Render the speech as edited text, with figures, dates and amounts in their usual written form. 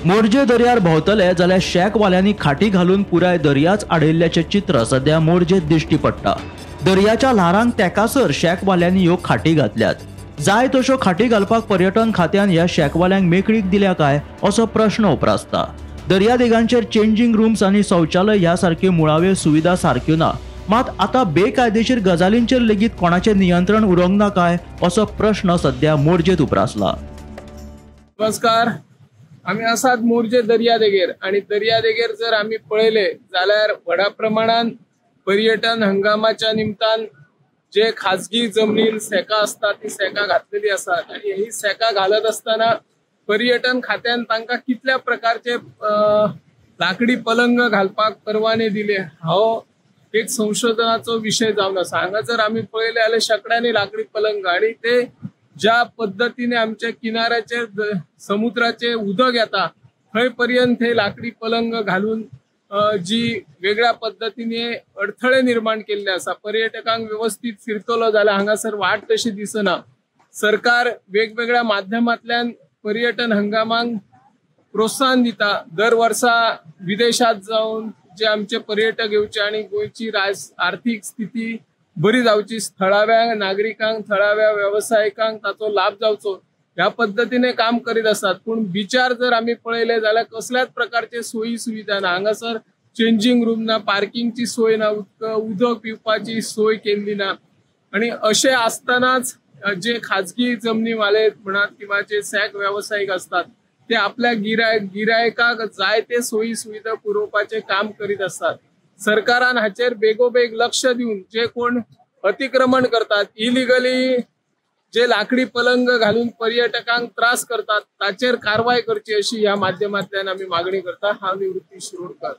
मोरजे दर्यार भोंवतले जाल्यार शॅकवाल्यांनी खाटी घालून पुराय दर्याच आडयल्ल्याचें चित्र सध्या मोरजेत दिश्टी पडटा. दर्याच्या ल्हारांक तेकासर शॅकवाल्यांनी ह्यो खाटी घातल्यात. जाय तश्यो खाटी घालपाक पर्यटन खात्यान ह्या शॅकवाल्यांक मेकळीक दिल्या काय असो प्रश्न उप्रासता. दर्यादेगांचेर चेंजींग रूम्स आनी शौचालय ह्या सारक्यो मुळाव्यो सुविधा सारक्यो ना. मात आतां बेकायदेशीर गजालींचेर लेगीत कोणाचें नियंत्रण उरूंक ना काय असो प्रश्न सध्या मोरजेत उप्रासला. नमस्कार, आमी आसात मोरजे दर्यादेगेर आनी दर्यादेगेर जर आमी पळयले जाल्यार व्हडा प्रमाणान पर्यटन हंगामाच्या निमतान जे खाजगी जमनीर सेका आसता ती सेका घातलेली आसात आनी ही सेका घालत आसतना पर्यटन खात्यान तांकां कितल्या प्रकारचे लाकडी पलंग घालपाक परवाने दिले हो एक संशोधनाचो विशय जावन आसा. हांगा जर आमी पळयले जाल्यार शेंकड्यांनी लाकडी पलंग आनी ते ज्या पद्दतीने आमच्या किनाऱ्याचेर समुद्राचे उदक येता थंय पर्यंत हे लाकडी पलंग घालून जी वेगळ्या पद्दतीने अडथळे निर्माण केल्ले आसा. पर्यटकांक व्यवस्थीत फिरतलो जाल्यार हांगासर वाट तशी दिसना. सरकार वेगवेगळ्या माध्यमांतल्यान पर्यटन हंगामाक प्रोत्साहन दिता. दर वर्सा विदेशात जावन जे आमचे पर्यटक येवचे आनी गोंयची आर्थिक स्थिती बरी जावची, थळाव्या नागरिकांक थळाव्या वेवसायिकांक ताचो लाभ जावचो ह्या पद्दतीने काम करीत आसात. पूण बिचार जर आमी पळयले जाल्यार कसल्याच प्रकारचे सोयी सुविधा ना. हांगासर चेंजींग रूम ना, पार्किंगची सोय ना, उदक पिवपाची सोय केल्ली ना आनी अशें आसतनाच जे खाजगी जमनीवाले म्हणात किंवा जे सॅक वेवसायीक असतात ते आपल्या गिरायकाक जाय ते सोयी सुविधा पुरोवपाचें काम करीत आसतात. सरकारान हाचेर बेगोबेग लक्ष दिवन जे कोण अतिक्रमण करतात, इलिगली जे लाकडी पलंग घालून पर्यटकांक त्रास करतात ताचेर कारवाय करची अशी ह्या माध्यमांतल्यान आमी मागणी करता. हांव निवृत्ती शिरोडकर.